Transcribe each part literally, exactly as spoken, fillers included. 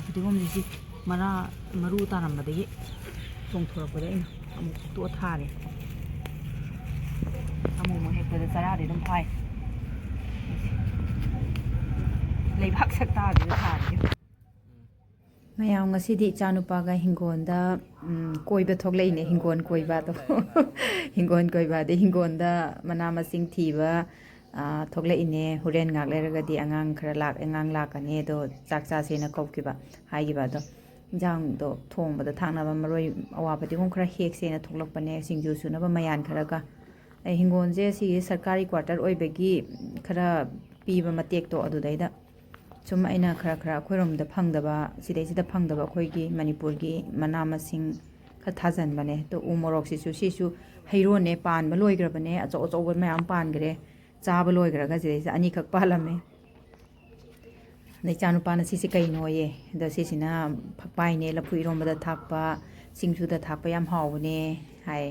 ꯐꯗꯤꯒꯣꯝꯁꯦ ꯁꯤ ꯃꯔꯥ, ꯃꯔꯨ ꯇꯥꯔꯝꯕꯗꯒꯤ ꯆꯣꯡꯊꯣꯔꯛꯄꯗ ꯑꯩꯅ ꯑꯃꯨꯛ ꯇꯣꯛꯑ ꯊꯥꯔꯦ꯫ ꯑꯃꯨꯛ ꯑꯃꯨꯛ ꯍꯦꯛꯄꯗ ꯆꯔꯥꯗꯤ ꯑꯗꯨꯝ ꯐꯥꯏ꯫ ꯂꯩꯕꯥꯛ ꯁꯛꯇꯥꯗꯨꯗ ꯊꯥꯔꯦ꯫ ꯃꯌꯥꯝ, ꯉꯁꯤꯗꯤ ꯏꯆꯥꯅꯨꯄꯥꯒ ꯍꯤꯡꯒꯣꯜꯗ, ꯎꯝ, ꯀꯣꯏꯕ ꯊꯣꯛꯂꯛꯏꯅꯦ, ꯍꯤꯡꯒꯣꯜ ꯀꯣꯏꯕ ꯑꯗꯣ꯫ ꯍꯤꯡꯒꯣꯜ ꯀꯣꯏꯕ ꯑꯗꯩ ꯍꯤꯡꯒꯣꯜꯗ ꯃꯅꯥ ꯃꯁꯤꯡ ꯊꯤꯕ, ꯑꯥ, ꯊꯣꯛꯂꯛꯏꯅꯦ꯫ ꯍꯣꯔꯦꯟ ꯉꯥꯛ ꯂꯩꯔꯒꯗꯤ ꯑꯉꯥꯡ ꯈꯔ ꯂꯥꯛ-, ꯑꯉꯥꯡ ꯂꯥꯛꯀꯅꯤ, ꯑꯗꯣ ꯆꯥꯛ ꯆꯥꯁꯦꯅ ꯀꯧꯈꯤꯕ, ꯍꯥꯏꯈꯤꯕ ꯑꯗꯣ꯫ ꯏꯟꯖꯥꯡꯗꯣ ꯊꯣꯡꯕꯗ ꯊꯥꯛꯅꯕ ꯃꯔꯣꯏ ꯑꯋꯥ ꯐꯗꯤꯒꯣꯝ ꯈꯔ ꯍꯦꯛꯁꯦꯅ ꯊꯣꯛꯂꯛꯄꯅꯦ, ꯁꯤꯡꯖꯨ ꯁꯨꯅꯕ ꯃꯌꯥꯟ ꯈꯔꯒ꯫ ꯑꯩ ꯍꯤꯡꯒꯣꯜꯁꯦ ꯁꯤꯒꯤ ꯁꯔꯀꯥꯔꯤ quarter ꯑꯣꯏꯕꯒꯤ ꯈꯔ ꯄꯤꯕ ꯃꯇꯦꯛꯇꯣ ꯑꯗꯨꯗꯩꯗ ꯁꯨꯝ ꯑꯩꯅ ꯈꯔ ꯈꯔ ꯑꯩꯈꯣꯏꯔꯣꯝꯗ ꯐꯪꯗꯕ, ꯁꯤꯗꯩꯁꯤꯗ ꯐꯪꯗꯕ ꯑꯩꯈꯣꯏꯒꯤ ꯃꯅꯤꯄꯨꯔꯒꯤ ꯃꯅꯥ ꯃꯁꯤꯡ ꯈꯔ ꯊꯥꯖꯟꯕꯅꯦ꯫ ꯑꯗꯣ ꯎ ꯃꯣꯔꯣꯛꯁꯤꯁꯨ, ꯁꯤꯁꯨ ꯍꯩꯔꯣꯟꯅꯦ, ꯄꯥꯟꯕ ꯂꯣꯏꯈ꯭ꯔꯕꯅꯦ, ꯑꯆꯧ ꯑꯆꯧꯕ ꯃꯌꯥꯝ ꯄꯥꯟꯈ꯭ꯔꯦ꯫ ꯆꯥꯕ ꯂꯣꯏꯈ꯭ꯔꯒ ꯁꯤꯗꯩꯁꯤꯗ ꯑꯅꯤꯈꯛ ꯄꯥꯜꯂꯝꯃꯦ꯫ ꯑꯗꯩ ꯏꯆꯥꯅꯨꯄꯥꯅ ꯁꯤꯁꯦ ꯀꯩꯅꯣꯌꯦ, ꯑꯗꯣ ꯁꯤꯁꯤꯅ ꯐꯛꯄꯥꯏꯅꯦ, ꯂꯐꯨ ꯏꯔꯣꯝꯕꯗ ꯊꯥꯛꯄ, ꯁꯤꯡꯖꯨꯗ ꯊꯥꯛꯄ ꯌꯥꯝ ꯍꯥꯎꯕꯅꯦ ꯍꯥꯏ꯫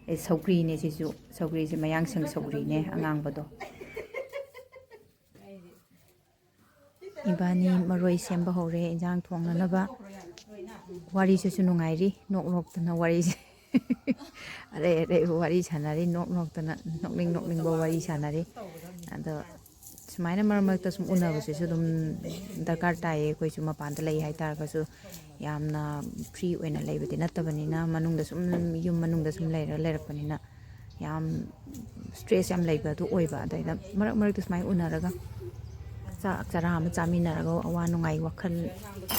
ꯑꯗꯩ ꯁꯧꯒ꯭ꯔꯤꯅꯦ ꯁꯤꯁꯨ, ꯁꯧꯒ꯭ꯔꯤꯁꯦ ꯃꯌꯥꯡꯁꯪ ꯁꯧꯒ꯭ꯔꯤꯅꯦ ꯑꯉꯥꯡꯕꯗꯣ꯫ ꯏꯕꯥꯅꯤ ꯃꯔꯣꯏ ꯁꯦꯝꯕ ꯍꯧꯔꯦ ꯏꯟꯖꯥꯡ ꯊꯣꯡꯅꯅꯕ꯫ ꯋꯥꯔꯤꯁꯤꯁꯨ ꯅꯨꯡꯉꯥꯏꯔꯤ, ꯅꯣꯛ ꯅꯣꯛꯇꯅ ꯋꯥꯔꯤꯁꯦ꯫ ꯑꯔꯩ ꯑꯔꯩꯕ ꯋꯥꯔꯤ ꯁꯥꯟꯅꯔꯤ, ꯅꯣꯛ ꯅꯣꯛꯇꯅ, ꯅꯣꯛꯅꯤꯡ ꯅꯣꯛꯅꯤꯡꯕ ꯋꯥꯔꯤ ꯁꯥꯟꯅꯔꯤ꯫ ꯑꯗꯣ ꯁꯨꯃꯥꯏꯅ ꯃꯔꯛ ꯃꯔꯛꯇ ꯁꯨꯝ ꯎꯅꯕꯁꯤꯁꯨ ꯑꯗꯨꯝ ꯗꯔꯀꯥꯔ ꯇꯥꯏꯌꯦ꯫ ꯑꯩꯈꯣꯏꯁꯨ ꯃꯄꯥꯟꯗ ꯂꯩ ꯍꯥꯏꯇꯥꯔꯒꯁꯨ ꯌꯥꯝꯅ free ꯑꯣꯏꯅ ꯂꯩꯕꯗꯤ ꯅꯠꯇꯕꯅꯤꯅ, ꯃꯅꯨꯡꯗ ꯁꯨꯝ, ꯌꯨꯝ ꯃꯅꯨꯡꯗ ꯁꯨꯝ ꯂꯩꯔ ꯂꯩꯔꯛꯄꯅꯤꯅ ꯌꯥꯝ stress ꯌꯥꯝ ꯂꯩꯕ ꯑꯗꯨ ꯑꯣꯏꯕ꯫ ꯑꯗꯩꯗ ꯃꯔꯛ ꯃꯔꯛꯇ ꯁꯨꯃꯥꯏꯅ ꯎꯅꯔꯒ ꯆꯥꯛ ꯆꯔꯥ ꯑꯃ ꯆꯥꯃꯤꯟꯅꯔꯒ ꯑꯋꯥ ꯅꯨꯡꯉꯥꯏ ꯋꯥꯈꯜ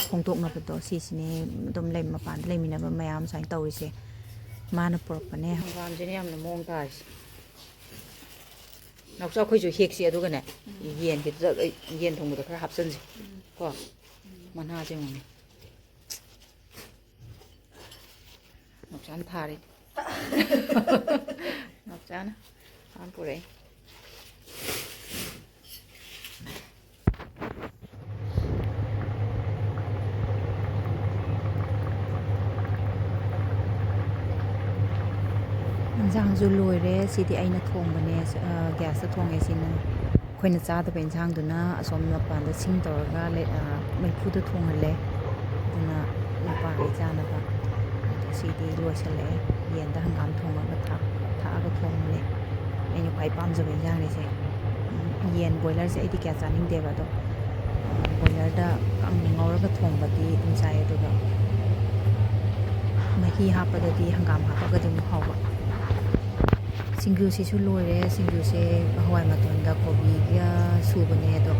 ꯐꯣꯡꯗꯣꯛꯅꯕꯗꯣ, ꯁꯤꯁꯤꯅꯦ ꯑꯗꯨꯝ ꯂꯩ-, ꯃꯄꯥꯟꯗ ꯂꯩꯃꯤꯟꯅꯕ ꯃꯌꯥꯝ ꯁꯨꯃꯥꯏꯅ ꯇꯧꯔꯤꯁꯦ꯫ ꯃꯥꯅ ꯄꯨꯔꯛꯄꯅꯦ꯫ ꯍꯪꯒꯥꯝꯁꯤꯅ ꯌꯥꯝꯅ ꯃꯑꯣꯡ ꯇꯥꯔꯤꯁꯦ꯫ ꯅꯥꯎꯆꯥ, ꯑꯩꯈꯣꯏꯁꯨ ꯍꯦꯛꯁꯤ, ꯑꯗꯨꯒꯅꯦ, ꯌꯦꯟꯒꯤꯗꯨꯗ, ꯌꯦꯟ ꯊꯣꯡꯕꯗ ꯈꯔ ꯍꯥꯞꯆꯤꯟꯁꯤ꯫ ꯀꯣ? ꯃꯅꯥꯁꯦ ꯌꯦꯡꯉꯨꯅꯦ꯫ ꯅꯥꯎꯆꯥꯅ ꯊꯥꯔꯤ꯫ ꯅꯥꯎꯆꯥꯅ ꯃꯥꯅ ꯄꯨꯔꯛꯏ꯫ ꯏꯟꯖꯥꯡꯁꯨ ꯂꯣꯏꯔꯦ꯫ ꯁꯤꯗꯤ ꯑꯩꯅ ꯊꯣꯡꯕꯅꯦ꯫ ꯑ, gas ꯇ ꯊꯣꯡꯉꯦ ꯁꯤꯅ꯫ ꯑꯩꯈꯣꯏꯅ ꯆꯥꯗꯕ ꯏꯟꯁꯥꯡꯗꯨꯅ ꯑꯁꯣꯝ ꯃꯄꯥꯟꯗ ꯁꯤꯡ ꯇꯧꯔꯒ ꯂꯩ-, ꯑ, ꯃꯩꯐꯨꯗ ꯊꯣꯡꯍꯜꯂꯦ꯫ ꯑꯗꯨꯅ ꯅꯨꯄꯥꯈꯩ ꯆꯥꯅꯕ꯫ ꯑꯗꯣ ꯁꯤꯗꯤ ꯂꯣꯏꯁꯜꯂꯛꯑꯦ꯫ ꯌꯦꯟꯗ ꯍꯪꯒꯥꯝ ꯊꯣꯡꯉꯒ ꯊꯥꯛ-, ꯊꯥꯛꯑꯒ ꯊꯣꯡꯕꯅꯦ꯫ ꯑꯩꯅ ꯈ꯭ꯋꯥꯏ ꯄꯥꯝꯖꯕ ꯏꯟꯁꯥꯡꯅꯦ ꯁꯦ꯫ ꯌꯦꯟ ꯕꯣꯏꯂꯔꯁꯦ ꯑꯩꯗꯤ ꯀꯌꯥ ꯆꯥꯅꯤꯡꯗꯦꯕ, ꯑꯗꯣ, ꯑ, ꯕꯣꯏꯂꯔꯗ ꯀꯪꯅ ꯉꯧꯔꯒ ꯊꯣꯡꯕꯗꯤ ꯑꯗꯨꯝ ꯆꯥꯏ, ꯑꯗꯨꯒ ꯃꯍꯤ ꯍꯥꯞꯄꯗꯗꯤ ꯍꯪꯒꯥꯝ ꯍꯥꯞꯄꯒꯗꯤ ꯑꯃꯨꯛ ꯍꯥꯎꯕ꯫ ꯁꯤꯡꯖꯨꯁꯤꯁꯨ ꯂꯣꯏꯔꯦ꯫ ꯁꯤꯡꯖꯨꯁꯦ ꯍꯋꯥꯏ ꯃꯇꯣꯟꯒ ꯀꯣꯕꯤꯒ ꯁꯨꯕꯅꯦ, ꯑꯗꯣ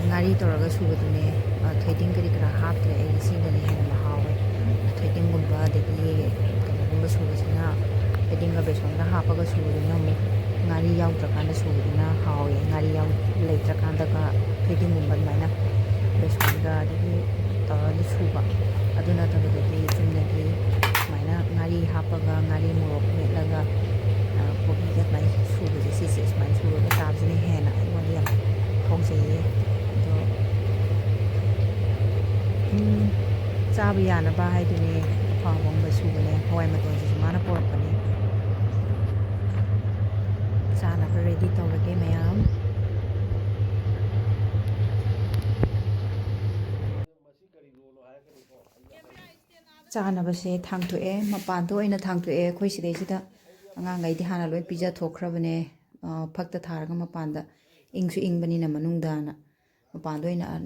ꯉꯥꯔꯤ ꯇꯧꯔꯒ ꯁꯨꯕꯗꯨꯅꯦ꯫ ꯑ, ꯊꯣꯏꯗꯤꯡ ꯀꯔꯤ ꯀꯔꯥ ꯍꯥꯞꯇ꯭ꯔꯦ꯫ ꯑꯩ ꯁꯤꯅꯗꯤ ꯍꯦꯟꯅ ꯍꯥꯎꯋꯦ꯫ ꯊꯣꯏꯗꯤꯡꯒꯨꯝꯕ ꯑꯗꯒꯤ ꯀꯩꯅꯣꯒꯨꯝꯕ ꯁꯨꯕꯁꯤꯅ, ꯊꯣꯏꯗꯤꯡꯒ ꯕꯦꯁꯣꯟꯒ ꯍꯥꯞꯄꯒ ꯁꯨꯕꯗꯨꯅ ꯑꯃꯨꯛ ꯉꯥꯔꯤ ꯌꯥꯎꯗ꯭ꯔꯀꯥꯟꯗ ꯁꯨꯕꯗꯨꯅ ꯍꯥꯎꯋꯦ꯫ ꯉꯥꯔꯤ ꯌꯥꯎ-, ꯂꯩꯇ꯭ꯔꯀꯥꯟꯗꯒ ꯊꯣꯏꯗꯤꯡꯒꯨꯝꯕ ꯑꯗꯨꯃꯥꯏꯅ ꯕꯦꯁꯣꯟꯒ ꯑꯗꯒꯤ ꯇꯧꯔꯒ ꯁꯨꯕ꯫ ꯑꯗꯨ ꯅꯠꯇꯕꯗꯗꯤ ꯆꯨꯝꯅꯒꯤ ꯁꯨꯃꯥꯏꯅ ꯉꯥꯔꯤ ꯍꯥꯞꯄꯒ, ꯉꯥꯔꯤ ꯃꯣꯔꯣꯛ ꯃꯦꯠꯂꯒ, ꯑ, ꯀꯣꯕꯤꯒ ꯑꯗꯨꯃꯥꯏꯅ ꯁꯨꯕꯁꯦ, ꯁꯤꯁꯦ ꯁꯨꯃꯥꯏꯅ ꯁꯨꯔꯒ ꯆꯥꯕꯁꯤꯅ ꯍꯦꯟꯅ ꯑꯩꯉꯣꯟꯗ ꯌꯥꯝ ꯍꯥꯎꯖꯩꯌꯦ꯫ ꯑꯗꯣ, ꯎꯝ, ꯆꯥꯕ ꯌꯥꯅꯕ ꯍꯥꯏꯗꯨꯅꯦ, ꯑꯐꯪ ꯑꯐꯪꯕ ꯁꯨꯕꯅꯦ꯫ ꯍꯋꯥꯏ ꯃꯇꯣꯟꯁꯤꯁꯨ ꯃꯥꯅ ꯄꯣꯔꯛꯄꯅꯦ꯫ ꯆꯥꯅꯕ ready ꯇꯧꯔꯒꯦ ꯃꯌꯥꯝ꯫ ꯆꯥꯅꯕꯁꯦ ꯊꯥꯡꯇꯣꯛꯑꯦ, ꯃꯄꯥꯟꯗ ꯑꯣꯏꯅ ꯊꯥꯡꯇꯣꯛꯑꯦ꯫ ꯑꯩꯈꯣꯏ ꯁꯤꯗꯩꯁꯤꯗ ꯑꯉꯥꯡꯈꯩꯗꯤ ꯍꯥꯟꯅ ꯂꯣꯏ ꯄꯤꯖꯊꯣꯛꯈ꯭ꯔꯕꯅꯦ꯫ ꯑ, ꯐꯛꯇ ꯊꯥꯔꯒ ꯃꯄꯥꯟꯗ, ꯏꯪꯁꯨ ꯏꯪꯕꯅꯤꯅ ꯃꯅꯨꯡꯗꯅ꯫ ꯃꯄꯥꯟꯗ ꯑꯣꯏꯅ, ꯑ,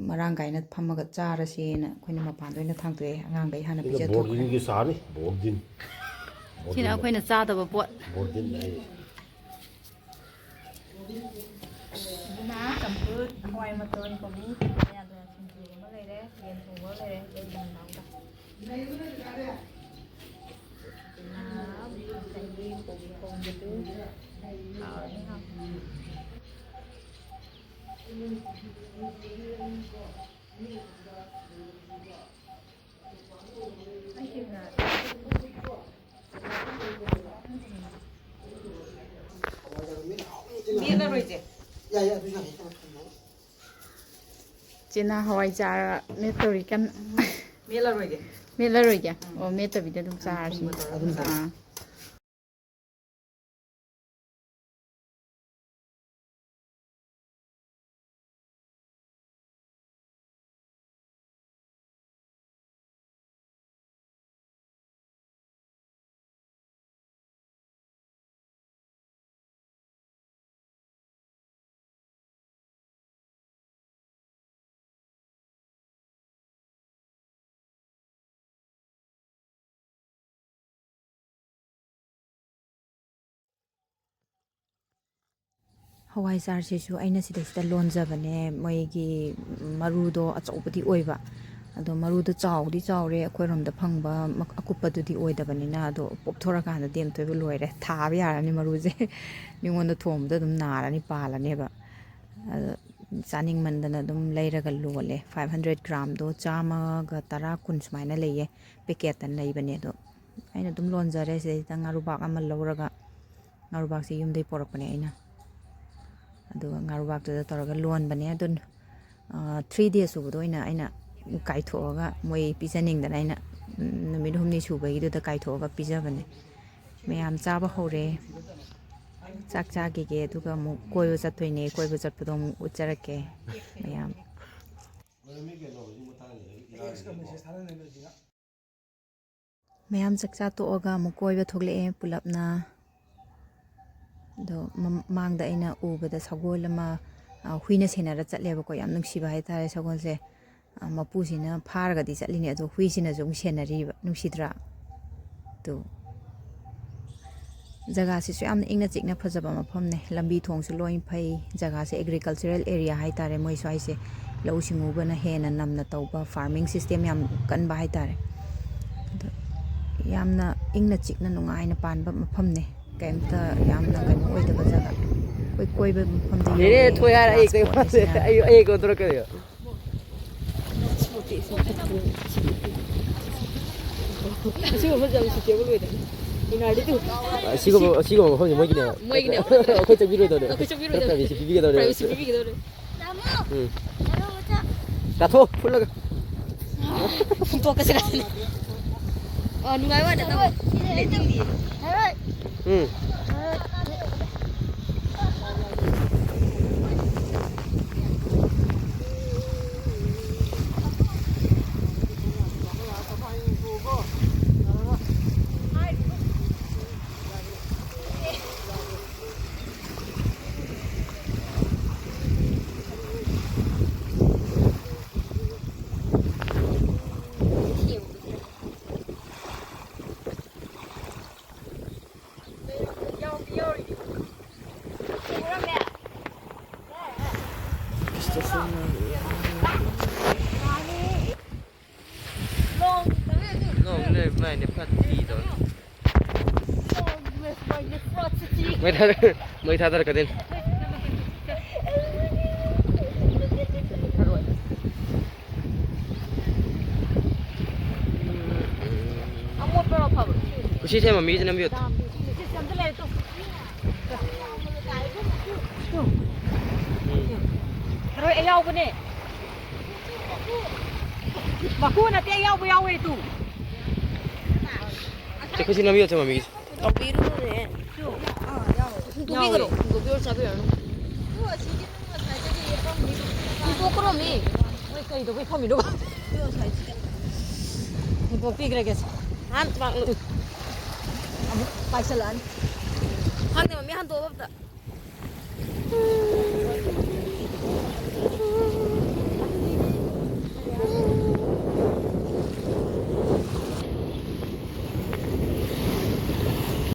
ꯃꯔꯥꯡ ꯀꯥꯏꯅ ꯐꯝꯃꯒ ꯆꯥꯔꯁꯦꯅ ꯑꯩꯈꯣꯏꯅ ꯃꯄꯥꯟꯗ ꯑꯣꯏꯅ ꯊꯥꯡꯇꯣꯛꯑꯦ꯫ ꯑꯉꯥꯡꯈꯩ ꯍꯥꯟꯅ ꯁꯤꯅ ꯄꯤꯖꯊꯣꯛꯈ꯭ꯔꯦ꯫ ꯕꯣꯔꯗꯤꯟꯒꯤ ꯆꯥꯅꯤ, ꯕꯣꯔꯗꯤꯟ꯫ ꯁꯤꯅ ꯕꯣꯔꯗꯤꯟ꯫ ꯑꯩꯈꯣꯏꯅ ꯆꯥꯗꯕ ꯄꯣꯠ꯫ ꯕꯣꯔꯗꯤꯟ ꯍꯥꯏꯌꯦ꯫ ꯑꯗꯨꯅ ꯆꯝꯐꯨꯠ, ꯍꯋꯥꯏ ꯃꯇꯣꯟ, ꯀꯣꯕꯤ, ꯑꯗꯨꯒ ꯁꯤꯡꯖꯨ ꯑꯃ ꯂꯩꯔꯦ, ꯌꯦꯟ ꯊꯣꯡꯕ ꯑꯃ ꯂꯩꯔꯦ, ꯌꯦꯟ ꯊꯣꯡꯕ ꯑꯃꯒ꯫ ꯑꯗꯨꯅ ꯉꯁꯥꯏꯒꯤ ꯀꯣꯕꯤ ꯊꯣꯡꯕꯗꯨ ꯍꯥꯎꯔꯅꯤ, ꯍꯥꯎꯔꯅꯤ꯫ ꯃꯦꯠꯂꯔꯣꯏꯁꯦ꯫ ꯆꯦꯅꯥ ꯍꯋꯥꯏ ꯆꯥꯔ ꯃꯦꯠꯇꯧꯔꯤ ꯀꯟꯅ꯫ ꯃꯦꯠꯂꯔꯣꯏꯒꯦ꯫ ꯃꯦꯠꯂꯔꯣꯏꯒꯦ? ꯎꯝ꯫ ꯑꯣ, ꯃꯦꯠꯇꯕꯤꯗ ꯑꯗꯨꯝ ꯆꯥꯔꯁꯤ꯫ ꯑꯗꯨꯝ ꯆꯥꯔꯁꯤ꯫ ꯑꯥ꯫ ꯍꯋꯥꯏꯖꯥꯔꯁꯤꯁꯨ ꯑꯩꯅ ꯁꯤꯗꯩꯁꯤꯗ ꯂꯣꯟꯖꯕꯅꯦ꯫ ꯃꯣꯏꯒꯤ ꯃꯔꯨꯗꯣ ꯑꯆꯧꯕꯗꯤ ꯑꯣꯏꯕ, ꯑꯗꯣ ꯃꯔꯨꯗꯣ ꯆꯥꯎꯗꯤ ꯆꯥꯎꯔꯦ, ꯑꯩꯈꯣꯏꯔꯣꯝꯗ ꯐꯪꯕ ꯃꯛ-, ꯑꯀꯨꯞꯄꯗꯨꯗꯤ ꯑꯣꯏꯗꯕꯅꯤꯅ꯫ ꯑꯗꯣ ꯄꯣꯞꯊꯣꯔꯀꯥꯟꯗꯗꯤ ꯑꯝꯇꯣꯏꯕ ꯂꯣꯏꯔꯦ, ꯊꯥꯕ ꯌꯥꯔꯅꯤ ꯃꯔꯨꯁꯦ꯫ ꯃꯤꯉꯣꯟꯗ ꯊꯣꯡꯕꯗ ꯑꯗꯨꯝ ꯅꯥꯔꯅꯤ, ꯄꯥꯜꯂꯅꯦꯕ꯫ ꯑꯗꯣ ꯆꯥꯅꯤꯡꯃꯟꯗꯅ ꯑꯗꯨꯝ ꯂꯩꯔꯒ ꯂꯣꯜꯂꯦ꯫ Five hundred ꯒ꯭ꯔꯥꯝꯗꯣ ꯆꯥꯝꯃꯒ ꯇꯔꯥ, ꯀꯨꯟ ꯁꯨꯃꯥꯏꯅ ꯂꯩꯌꯦ꯫ ꯄꯦꯀꯦꯠꯇ ꯂꯩꯕꯅꯦ꯫ ꯑꯗꯣ ꯑꯩꯅ ꯑꯗꯨꯝ ꯂꯣꯟꯖꯔꯦ꯫ ꯁꯤꯗꯩꯁꯤꯗ ꯉꯥꯔꯨꯕꯥꯛ ꯑꯃ ꯂꯧꯔꯒ, ꯉꯥꯔꯨꯕꯥꯛꯁꯦ ꯌꯨꯝꯗꯩ ꯄꯣꯔꯛꯄꯅꯦ ꯑꯩꯅ꯫ ꯑꯗꯨꯒ ꯉꯥꯔꯨꯕꯥꯛꯇꯨꯗ ꯇꯧꯔꯒ ꯂꯣꯟꯕꯅꯦ꯫ ꯑꯗꯨ, ꯑ, three days ꯁꯨꯕꯗꯣ ꯑꯣꯏꯅ ꯑꯩꯅ ꯀꯥꯏꯊꯣꯛꯑꯒ, ꯃꯣꯏ ꯄꯤꯖꯅꯤꯡꯗꯅ ꯑꯩꯅ, ꯎꯝ, ꯅꯨꯃꯤꯠ ꯍꯨꯝꯅꯤ ꯁꯨꯕꯒꯤꯗꯨꯗ ꯀꯥꯏꯊꯣꯛꯑꯒ ꯄꯤꯖꯕꯅꯦ꯫ ꯃꯌꯥꯝ ꯆꯥꯕ ꯍꯧꯔꯦ꯫ ꯆꯥꯛ ꯆꯥꯈꯤꯒꯦ, ꯑꯗꯨꯒ ꯑꯃꯨꯛ ꯀꯣꯏꯕ ꯆꯠꯇꯣꯏꯅꯦ꯫ ꯀꯣꯏꯕ ꯆꯠꯄꯗꯣ ꯑꯃꯨꯛ ꯎꯠꯆꯔꯛꯀꯦ ꯃꯌꯥꯝ꯫ ꯃꯌꯥꯝ ꯆꯥꯛꯆꯥ ꯇꯣꯛꯑꯒ ꯑꯃꯨꯛ ꯀꯣꯏꯕ ꯊꯣꯛꯂꯛꯑꯦ ꯄꯨꯂꯞꯅ꯫ ꯑꯗꯣ ꯃꯃꯥꯡꯗ ꯑꯩꯅ ꯎꯕꯗ ꯁꯒꯣꯜ ꯑꯃ, ꯑ, ꯍꯨꯏꯅ ꯁꯦꯟꯅꯔ ꯆꯠꯂꯦꯕꯀꯣ꯫ ꯌꯥꯝ ꯅꯨꯡꯁꯤꯕ ꯍꯥꯏꯇꯥꯔꯦ ꯁꯒꯣꯜꯁꯦ꯫ ꯑ, ꯃꯄꯨꯁꯤꯅ ꯐꯥꯔꯒꯗꯤ ꯆꯠꯂꯤꯅꯦ, ꯑꯗꯣ ꯍꯨꯏꯁꯤꯅꯁꯨ ꯑꯃꯨꯛ ꯁꯦꯟꯅꯔꯤꯕ꯫ ꯅꯨꯡꯁꯤꯗ꯭ꯔꯥ? ꯑꯗꯨ ꯖꯒꯥꯁꯤꯁꯨ ꯌꯥꯝꯅ ꯏꯪꯅ ꯆꯤꯛꯅ ꯐꯖꯕ ꯃꯐꯝꯅꯦ꯫ ꯂꯝꯕꯤ ꯊꯣꯡꯁꯨ ꯂꯣꯏ ꯐꯩ꯫ ꯖꯒꯥꯁꯦ agricultural area ꯍꯥꯏꯇꯥꯔꯦ꯫ ꯃꯣꯏ ꯁ꯭ꯋꯥꯏꯁꯦ ꯂꯧꯎ ꯁꯤꯡꯎꯕꯅ ꯍꯦꯟꯅ ꯅꯝꯅ ꯇꯧꯕ, farming system ꯌꯥꯝ ꯀꯟꯕ ꯍꯥꯏꯇꯥꯔꯦ꯫ ꯑꯗꯣ ꯌꯥꯝꯅ ꯏꯪꯅ ꯆꯤꯛꯅ ꯅꯨꯡꯉꯥꯏꯅ ꯄꯥꯟꯕ ꯃꯐꯝꯅꯦ꯫ ꯀꯩꯝꯇ ꯌꯥꯝꯅ ꯀꯩꯅꯣ ꯑꯣꯏꯗꯕ ꯖꯒꯥ꯫ ꯑꯩꯈꯣꯏ ꯀꯣꯏꯕ ꯃꯐꯝꯗ ꯅꯦꯅꯦ, ꯌꯧꯔꯦ꯫ ꯊꯣꯏ ꯍꯥꯏꯔ ꯑꯩ ꯀꯩꯅꯣ transport ꯁꯤꯅ ꯑꯩ, ꯑꯩ ꯀꯩꯅꯣ ꯇꯧꯔꯛꯀꯅꯤ꯫ ꯑꯁꯤꯒꯨꯝꯕ ꯌꯥꯝ suitable ꯑꯣꯏꯗꯕꯅꯤ꯫ ꯏꯅꯥꯔꯗꯤ ꯇꯨ꯫ ꯑꯁꯤꯒꯨꯝꯕ, ꯑꯁꯤꯒꯨꯝꯕ ꯃꯐꯝꯁꯦ ꯃꯣꯏꯒꯤꯅꯦꯕ꯫ ꯃꯣꯏꯒꯤꯅꯦꯕ꯫ ꯑꯩꯈꯣꯏ ꯆꯪꯕꯤꯔꯣꯏꯗꯧꯅꯦꯕ꯫ ꯑꯩꯈꯣꯏ ꯆꯪꯕꯤꯔꯣꯏꯗꯧꯅꯦ꯫ Privacy ꯄꯤꯕꯤꯒꯗꯧꯅꯦꯕ꯫ Privacy ꯄꯤꯕꯤꯒꯗꯧꯅꯦ꯫ ꯎꯝ꯫ ꯆꯥꯊꯣꯛ, ꯐꯨꯠꯂꯒ꯫ ꯐꯨꯠꯇꯣꯛꯀꯁꯤꯔ꯫ ꯑ, ꯅꯨꯡꯉꯥꯏꯕ ꯋꯥꯅꯤ ꯇꯧꯕ꯫ ꯂꯦꯞꯅꯤꯡꯗꯤꯌꯦ꯫ ꯎꯝ꯫ ꯃꯩ ꯊꯥꯗ-, ꯃꯩ ꯊꯥꯗꯔꯛꯀꯗꯣꯏꯅꯤ꯫ ꯑꯃꯣꯠꯄꯔꯣ ꯑꯐꯕ? ꯎꯆꯤ ꯁꯦꯝꯕ ꯃꯤꯁꯦ ꯅꯝꯕꯤꯌꯨ꯫ ꯎꯆꯤ ꯁꯦꯝꯖꯜꯂꯛꯑꯦ ꯇꯨ꯫ ꯇꯨ꯫ ꯎꯝ꯫ ꯊꯔꯣꯏ ꯑꯌꯥꯎꯕꯅꯦ꯫ ꯃꯀꯨ ꯅꯠꯇꯦ, ꯑꯌꯥꯎꯕ ꯌꯥꯎꯋꯦ ꯇꯨ꯫ ꯆꯦ, ꯈꯨꯠꯁꯤ ꯅꯝꯕꯤꯌꯣ, ꯆꯦ, ꯃꯃꯤꯒꯤꯁꯦ꯫ ꯇꯧꯕꯤꯔꯨꯅꯦ꯫ ꯇꯨꯕꯤꯈ꯭ꯔꯣ꯫ ꯍꯨꯟꯗꯣꯛꯄꯤꯔꯣ, ꯆꯥꯕꯤꯔꯅꯨ꯫ ꯍꯨꯟꯗꯣꯛꯈ꯭ꯔꯣꯃꯤ꯫ ꯃꯣꯏ ꯀꯩꯗꯧꯕꯩ ꯐꯝꯃꯤꯅꯣ? ꯍꯨꯟꯗꯣꯛꯄꯤꯈ꯭ꯔꯒꯦ꯫ ꯅꯍꯥꯟ ꯇ꯭ꯔꯥꯛ-, ꯑꯃꯨꯛ ꯄꯥꯏꯁꯜꯂꯛꯑꯅꯤ꯫ ꯈꯪꯗꯦ, ꯃꯃꯤ ꯍꯟꯗꯣꯛꯑꯣ ꯑꯝꯇ꯫